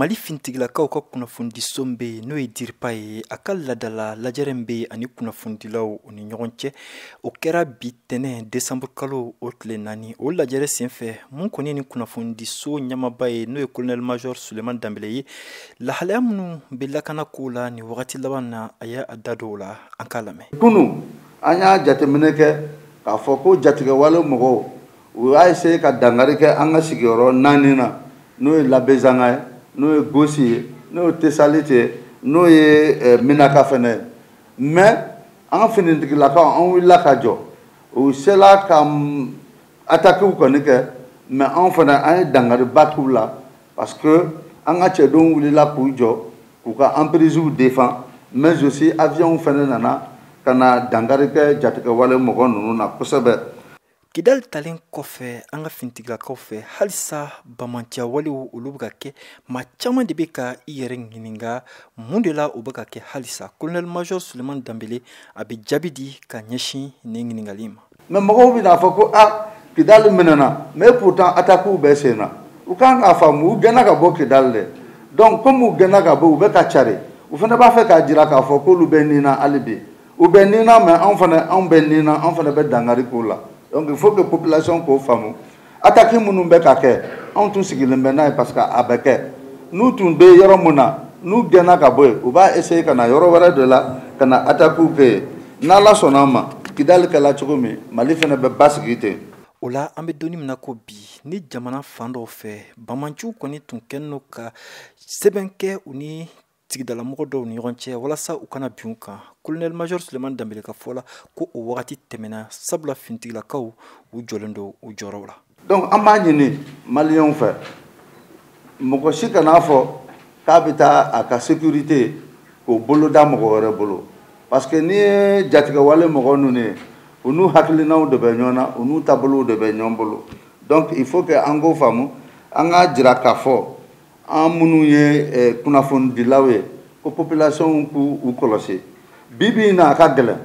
Mali fintigilakaw ka kunnafonidiso bɛ yen, n'o ye DIRPA ye, a ka ladala lajɛrɛ bɛ yen ani kunnafonidilaw u ni ɲɔgɔn cɛ. O kɛra bi tɛnɛn décembre kalo o tile 4. O lajɛrɛ senfɛ, mun kɔni ni kunnafonidiso ɲɛmaaba ye, n'o ye colonel major Suleman Danbele ye, lahalaya minnu bɛ lakana ko la nin wagati laban na, a y'a da don o la. An k'a lamɛn. Kunun, an y'a jateminɛ kɛ k'a fɔ ko jatigɛwale mɔgɔw, u y'a essayer ka dankari kɛ an ka sigiyɔrɔ 4 na, n'o ye Labezanga ye, n'o ye Gosi ye, n'o ye Tesaliti ye, n'o ye Minaka fɛnɛ ye. Mais an ka finitigilakaw, an wulila ka jɔ. U sela ka attaque kɔni kɛ, mais anw fana, an ye dankariba k'u la, parce que an ka cɛdenw wulila k'u jɔ k'u ka emprise défend, mais aussi avion fɛnɛ nana ka na dankari kɛ jatigɛwale mɔgɔ ninnu na kosɛbɛ. Kidali talen kɔfɛ an ka fintigilakaw fɛ, halisa bamanciya walew olu bɛ ka kɛ. Maa caman de bɛ ka i yɛrɛ ɲininka mun de la o bɛ ka kɛ halisa. Colonel major Suleman Danbele, a bɛ jaabi di ka ɲɛsin nin ɲininkali ma. Mais mɔgɔw bɛna fɔ ko a Kidali minɛna, mais pourtant attaque bɛ sen na. U kan k'a faamu, u gɛnna ka bɔ Kidali dɛ. Donc comme u gɛnna ka bɔ, u bɛ ka cari, u fana b'a fɛ k'a jira k'a fɔ k'olu bɛ nin na hali bi. U bɛ nin na, mais anw fana, anw bɛ nin na, anw fana bɛ dankari k'u la. Donc il faut que population k'o faamu. Attaque minnu bɛ ka kɛ, anw tun sigilen bɛ n'a ye, parce que a bɛ kɛ. N'u tun bɛ yɔrɔ mun na, n'u gɛnna ka bɔ yen, u b'a essayer ka na yɔrɔ wɛrɛ de la ka na attaque kɛ yen. N'Ala sɔnna a ma, Kidali kɛla cogo min, Mali fana bɛ basigi ten. O la, an bɛ don min na ko bi, ni jamana fan dɔw fɛ, bamanciw kɔni tun kɛlen don ka sɛbɛn kɛ u ni sigidalamɔgɔ dɔw ni ɲɔgɔn cɛ walasa u kana bin u kan. Colonel major Suleman Danbele ka fɔ la, ko o wagati tɛmɛna, sabula fintigilakaw u jɔlen don u jɔyɔrɔw la. Donc an b'a ɲini maliyɛnw fɛ, mɔgɔ si kan'a fɔ k'a bɛ taa a ka sécurité k'o bolo da mɔgɔ wɛrɛ bolo, parce que n'i ye jatigɛwale mɔgɔ ninnu ye, u n'u hakilinaw de bɛ ɲɔgɔn na, u n'u taabolow de bɛ ɲɔgɔn bolo. Donc il faut que an k'o faamu, an k'a jira k'a fɔ an minnu ye kunnafonidilaw ye ko population k'u u kɔlɔsi. Bi bi in na, a ka gɛlɛn.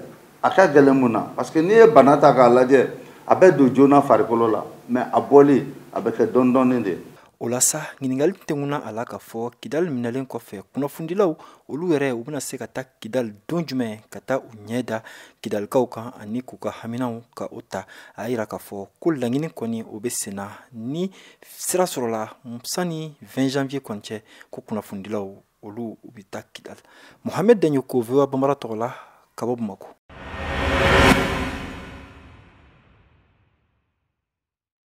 A ka gɛlɛn mun na? Parce que n'i ye bana ta k'a lajɛ, a bɛ don joona farikolo la, mais a bɔli, a bɛ kɛ dɔɔni dɔɔni de. O la sa, ɲininkali tɛŋuna a la k'a fɔ Kidali minɛlen kɔfɛ, kunnafonidilaw olu yɛrɛ, u bɛna se ka taa Kidali don jumɛn ka taa u ɲɛ da Kidalikaw kan ani k'u ka haminaw ka o ta? A y'a yira k'a fɔ ko laɲini kɔni o bɛ sen na, ni sira sɔrɔla sani 20 janvier kɔni cɛ, ko kunnafonidilaw olu u bɛ taa Kidali. Mohamed Daɲoko, VOA Bambara tɔgɔ la, ka bɔ Bamakɔ.